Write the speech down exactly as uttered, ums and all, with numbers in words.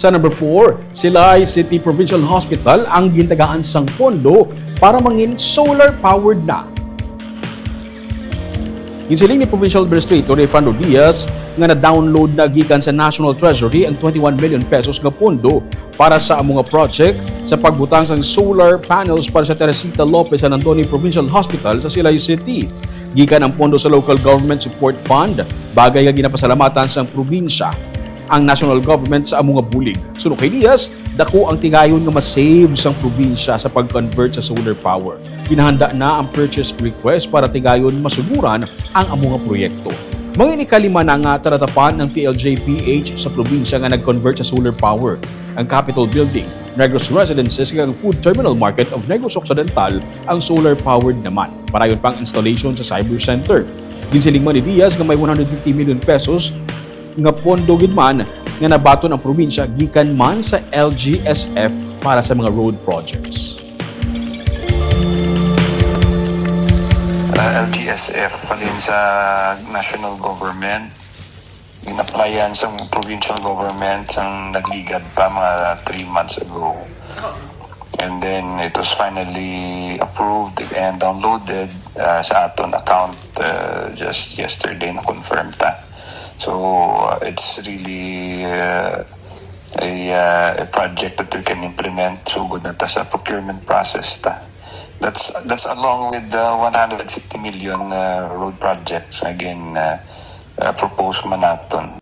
Sa number four, Silay City Provincial Hospital ang gintagaan sang pondo para mangin solar-powered na. Ginsiling ni Provincial Administrator Efrando Diaz nga na-download na gikan sa National Treasury ang twenty-one million pesos nga pondo para sa amo nga project sa pagbutang sang solar panels para sa Teresita Lopez San Antonio Provincial Hospital sa Silay City. Gikan ang pondo sa Local Government Support Fund, bagay nga ginapasalamatan sang probinsya ang national government sa amo nga bulig. Suno kay Diaz, dako ang tigayon nga ma-save sang probinsya sa pag-convert sa solar power. Ginahanda na ang purchase request para tigayon masuguran ang amo nga proyekto. Mangin ikalima na nga talatapan ng T L J P H sa probinsya nga nag-convert sa solar power, ang Capitol Building, Negros Residences, kag ang Food Terminal Market of Negros Occidental ang solar-powered naman. Padayon pa ang installation sa Cyber Center. Ginsiling man ni Diaz nga may one hundred fifty million pesos nga pondo gid man nga nabaton ang probinsya gikan man sa L G S F para sa mga road projects. Uh, L G S F, halin sa national government, gin-applyan sa provincial government sang nagligad pa, mga three months ago. And then it was finally approved and downloaded uh, sa aton account uh, just yesterday, na-confirm ta. So uh, it's really uh, a, uh, a project that we can implement sugod na ta sa procurement process ta. That's that's along with the one hundred fifty million uh, road projects again uh, uh, proposed man naton.